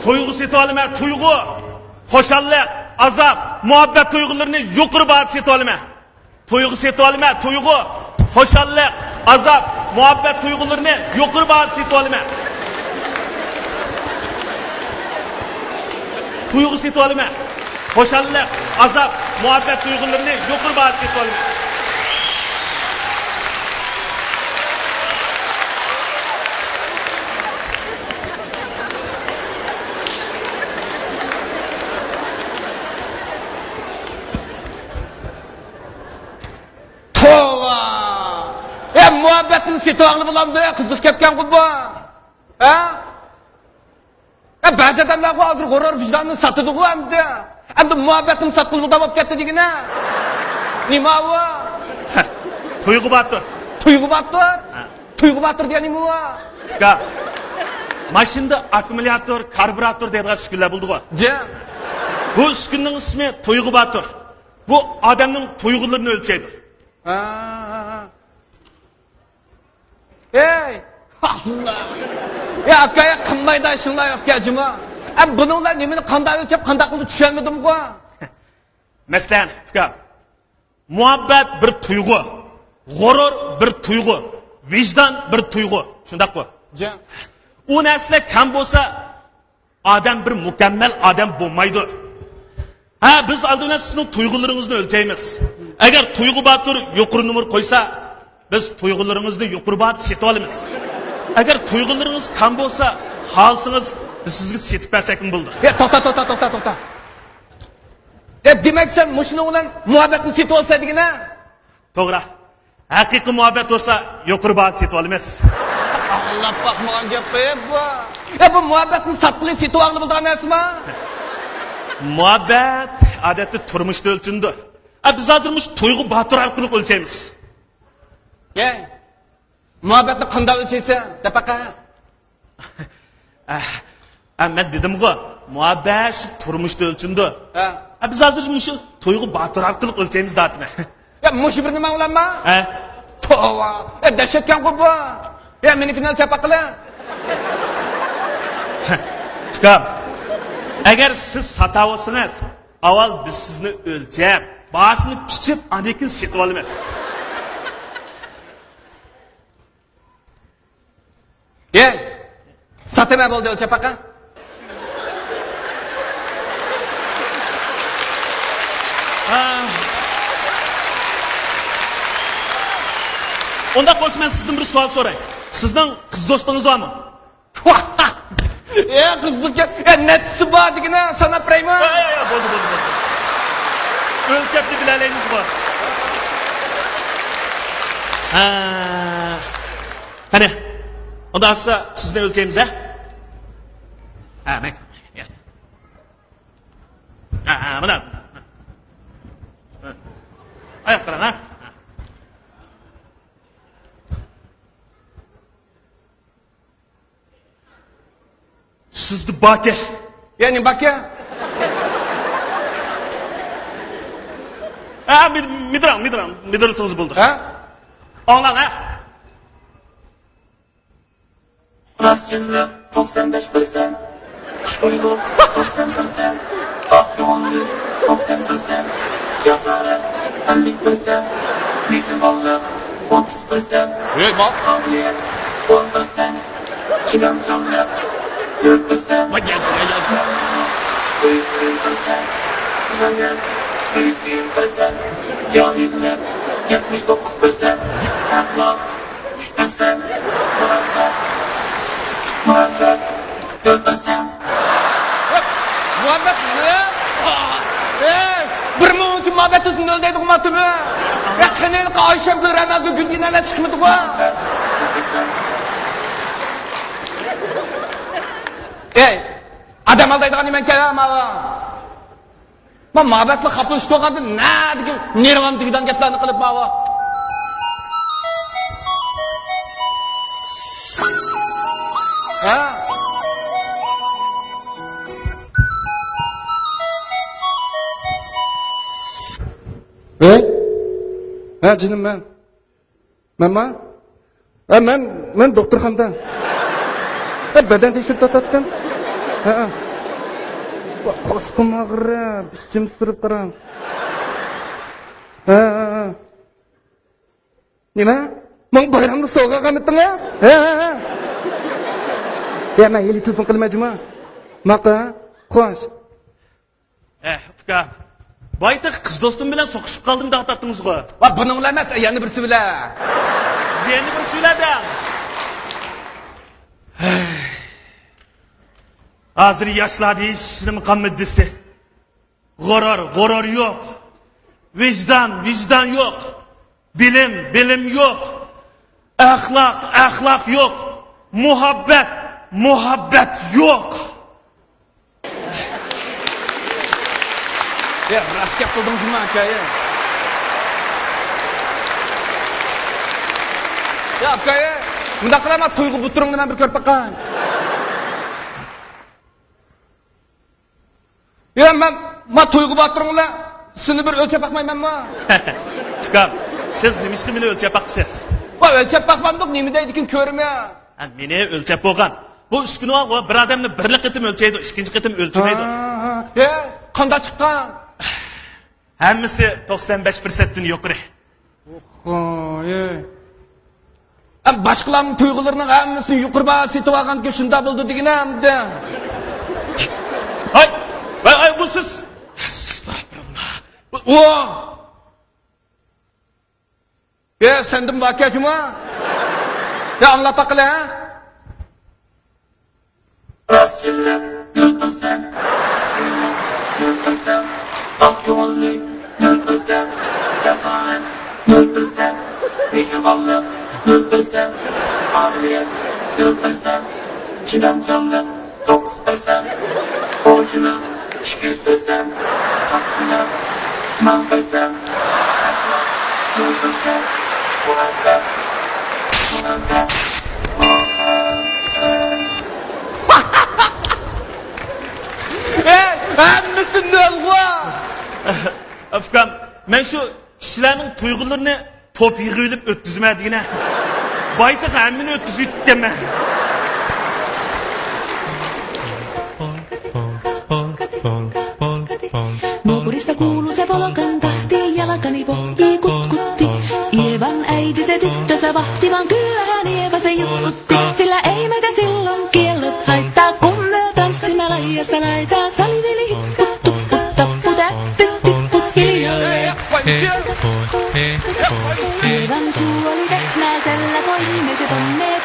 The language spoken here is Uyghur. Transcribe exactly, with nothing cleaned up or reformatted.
تۇيغۇ سېتىۋالىمەن، تۇيغۇ. خۇشاللىق، ئازاب، مۇھەببەت تۇيغۇلىرىنى يۇقىرى باھادا سېتىۋالىمەن. تۇيغۇ سېتىۋالىمەن، تۇيغۇ. خۇشاللىق، ئازاب، مۇھەببەت تۇيغۇلىرىنى يۇقىرى باھادا سېتىۋالىمەن. تۇيغۇ سېتىۋالىمەن. خۇشاللىق، ئازاب، مۇھەببەت تۇيغۇلىرىنى يۇقىرى باھادا سېتىۋالىمەن. توۋا! ئە، مۇھەببەتنى سېتىۋالغىلى بولامدۇ؟ قىزىق كەتكەنغۇ بۇ. ھە؟ ئە، بەزى ئادەملەرغۇ ھازىر غۇرۇر ۋىجداننى ساتىدىغۇ ئەمدى. ئەمدى مۇھەببەتنى ساتقىلى بولىدىغان بولۇپ كەتتى دېگىنە. نېمە ئۇ؟ تۇيغۇ باتۇر. تۇيغۇ باتۇر؟ ھە. تۇيغۇ باتۇر دېگەن نېمە ئۇ؟ ئۇكا، ماشىنىدا ئاككۇمۇلياتور، كاربۇراتور دەيدىغان ئۈسكۈنىلەر بولىدىغۇ. جا. بۇ ئۈسكۈنىنىڭ ئىسمى تۇيغۇ باتۇر. بۇ ئادەمنىڭ تۇيغۇلىرىنى ئۆلچەيدۇ. ھە، ھە، ھە. ئەي، ئاللا! يا ئاكا، يا قىلمايدا ئىشىڭلار يوقكەن جۇمۇ. ئە، بۇنىڭلار نېمىنى قانداق ئۆلچەپ، قانداق قىلدى چۈشەنمىدىمغۇ. مەسىلەن، ئۇكا، مۇھەببەت بىر تۇيغۇ، غۇرۇر بىر تۇيغۇ، ۋىجدان بىر تۇيغۇ. شۇنداققۇ؟ جا. ئۇ نەرسىلەر كەم بولسا، ئادەم بىر مۇكەممەل ئادەم بولمايدۇ. ھە، بىز ئالدى بىلەن سىزنىڭ تۇيغۇلىرىڭىزنى ئۆلچەيمىز. ئەگەر تۇيغۇ باتۇر يۇقىرى نومۇر قويسا، بىز تۇيغۇلىرىڭىزنى يۇقىرى باھادا سېتىۋالىمىز. ئەگەر تۇيغۇلىرىڭىز كەم بولسا، خالىسىڭىز بىز سىزگە سېتىپ بەرسەكمۇ بولىدۇ. يا، توختا، توختا، توختا، توختا. يا، دېمەك، سەن مۇشۇنىڭ بىلەن مۇھەببەتنى سېتىۋالىسەن دېگىنە؟ توغرا. ھەقىقىي مۇھەببەت بولسا، يۇقىرى باھادا سېتىۋالىمىز. ئاڭلاپ باقمىغان گەپ بۇ. يا، بۇ مۇھەببەتنى ساتقىلى، سېتىۋالغىلى بولىدىغان نەرسىما؟ مۇھەببەت، ئادەتتە، تۇرمۇشتا ئۆلچىنىدۇ. ئە، بىز ھازىر مۇشۇ تۇيغۇ باتۇر ئارقىلىق ئۆلچەيمىز. يە، مۇھەببەتنى قانداق ئۆلچەيسەن، دەپ باقە. ئە، ئە، مەن دېدىمغۇ، مۇھەببەت شۇ تۇرمۇشتا ئۆلچىنىدۇ. ھە. ئە، بىز ھازىر مۇشۇ تۇيغۇ باتۇر ئارقىلىق ئۆلچەيمىز دەۋاتىمەن. يا، مۇشۇ بىر نېمە بىلەنما؟ ھە. توۋا. يا، دەھشەتكەنغۇ بۇ. يا، مېنىڭكىنى ئۆلچەپ باققىلى. ئۇكام، ئەگەر سىز ساتاۋاتسىڭىز، ئاۋۋال بىز سىزنى ئۆلچەپ، باھاسىنى پىچىپ، ئاندىن كېيىن سېتىۋالىمىز. يە، ساتىمەن بولدى، ئۆلچەپ باقە. ھە. ئۇنداق بولسا، مەن سىزدىن بىر سوئال سوراي. سىزنىڭ قىز دوستىڭىز بارمۇ؟ ئە، قىزىق گەپ. ئە، نەچچىسى بار دېگىنە، ساناپ بېرەيمۇ؟ يا، يا، يا، بولدى، بولدى، بولدى. ئۆلچەپنى بىلەلەيمىزغۇ. ھە. قېنى، ئۇنداق بولسا سىزنى ئۆلچەيمىز، ھە؟ ھە، مەن. ھە، ھە، مانا. ئاياق قاراڭ، ھە؟ سىزدە باركەن. يەنى باركەن؟ ھە، مىد-، مىدىرىڭ، مىدىرىڭ، مىدىرلىسىڭىز بولدى. ھە؟ ئاڭلاڭ، ھە؟ راستچىللىق توقسان بەش پىرسەنت، خۇشخۇيلۇق توقسان پىرسەنت، ئاق كۆڭۈللۈك توقسان پىرسەنت، جاسارەت ئەللىك پىرسەنت، مېھرىبانلىق ئوتتۇز پىرسەنت، ھەي، ما- قابىلىيەت ئون پىرسەنت، چىدامچانلىق تۆت پىرسەنت، ما گەپ، ما گەپ. ئون پىرسەنت، غەزەپ يۈز يىگىرمە پىرسەنت، جاھىللىق يەتمىش توققۇز پىرسەنت، ئەخلاق ئۈچ پىرسەنت، مۇھەببەت، مۇھەببەت تۆت پىرسەنت. مۇھەببەت نېمە؟ ئەي، بىر مىڭ ئون كۈن مۇھەببەت تۇرسۇن، نۆل دەيدىغۇ ماتىمۇ؟ يا، قېنى ھېلىقى ئايشەمگۈل، رەناگۈل، گۈلدىنەلەر چىقمىدىغۇ؟ ئەي، ئادەم ئالدايدىغان نېمەڭكەن، ھە، ماۋۇ؟ ما مۇھەببەتلىك خاپىلىشىپ تۇرغاندا نەدىكى نېرۋام تۈگىدىغان گەپلەرنى قىلىپ ماۋۇ. ھە؟ ھەي؟ ھە، جېنىم مەن. مەنما؟ ھە، مەن، مەن دوختۇرخانىدا. ھە، بەدەن تەكشۈرتۈۋاتاتتىم. ھە، ھە. قوشقۇم ئاغرىپ، ئىچىم سۈرۈپ قاراڭ. ھە، ھە، ھە. نېمە؟ ماڭا بايرامدا سوۋغا قىلمىدىڭ ھە؟ ھە، ھە، ھە. يا، مەن ھېلى تېلېفون قىلماي جۇما. ماقا، خوش. ئەھ، ئۇكا. بايتىق قىز دوستۇم بىلەن سوقۇشۇپ قالدىم دەپ ئاتاتتىڭىزغۇ. ۋا، بۇنىڭلا ئەمەس، يەنە بىرسى بىلەن. يەنە بىرسى بىلەن دەڭ. ھەي. ھازىر ياشلاردا ھېچنېمە قالمىدى دېسە. غۇرۇر، غۇرۇر يوق. ۋىجدان، ۋىجدان يوق. بىلىم، بىلىم يوق. ئەخلاق، ئەخلاق يوق. مۇھەببەت، مۇھەببەت يوق. يا، راست گەپ قىلدىڭ جۇما ئاكا، يا. يا، ئاكا، يا. مۇنداق قىلاي، مانا تۇيغۇ بۇتۇرۇڭنى مەن بىر كۆرۈپ باقاي. يا، مەن، مانا تۇيغۇ بۇتۇرۇڭنى سىزنى بىر ئۆلچەپ باقمايمەنمۇ؟ ئۇكام، سىز نېمىشقا مېنى ئۆلچەپ باقىسىز؟ ۋاي، ئۆلچەپ باقمامدۇق، نېمە دەيدىكىن كۆرىمەن. ھە، مېنى ئۆلچەپ بولغان. بۇ ئۈسكۈنە بار، بىر ئادەمنى بىرلا قېتىم ئۆلچەيدۇ، ئىككىنچى قېتىم ئۆلچىمەيدۇ. ھە، ھە. ھە، قانداق چىققان؟ ھەممىسى توقسان بەش پىرسەنتتىن يۇقىرى. خوي. ئە، باشقىلارنىڭ تۇيغۇلىرىنىڭ ھەممىسىنى يۇقىرى باھا سېتىۋالغانكەن شۇنداق بولىدۇ دېگىنە ئەمدى. ھاي! ۋاي، ئاي، بۇ سىز! ئەستەغپىرۇللا. ئۇ! ئۇ! ئە، سەندىن باركەن جۇما. يا، ئاڭلاپ باققىلى، ھە؟ راستچىللىق نۆل پىرسەنت، راستچىللىق نۆل پىرسەنت، ئاق كۆڭۈللۈك نۆل پىرسەنت، جاسارەت نۆل پىرسەنت، مېھرىبانلىق نۆل پىرسەنت، قابىلىيەت نۆل پىرسەنت، چىدامچانلىق توققۇز پىرسەنت، خوجىلىق ئىككى يۈز پىرسەنت، ساقچىلىق مىڭ پىرسەنت، ئەخلاق نۆل پىرسەنت، مۇھەببەت، مۇھەببەت. ئەي، ھەممىسى نۆلغۇ! ئۇكام، مەن شۇ كىشىلەرنىڭ تۇيغۇلىرىنى توپ يىغىۋېلىپ ئۆتكۈزمە دېگىنە. بايتىق ھەممىنى ئۆتكۈزۈۋېتىپتىكەنمەن. Nukurista kuuluu se polkan tahti jalkani pohtii kutkutti. Ievan äiti se tyttö se vahtivan, kyllä hän Ieva se jutkutti. Sillä ei meitä silloin kiellot haittaa, kun me tanssimme laidasta laitaan. Salivili hipput tupput tapput äppit tipput hiljalleen. Ievan suu oli vehnäisellä, koimme se tonne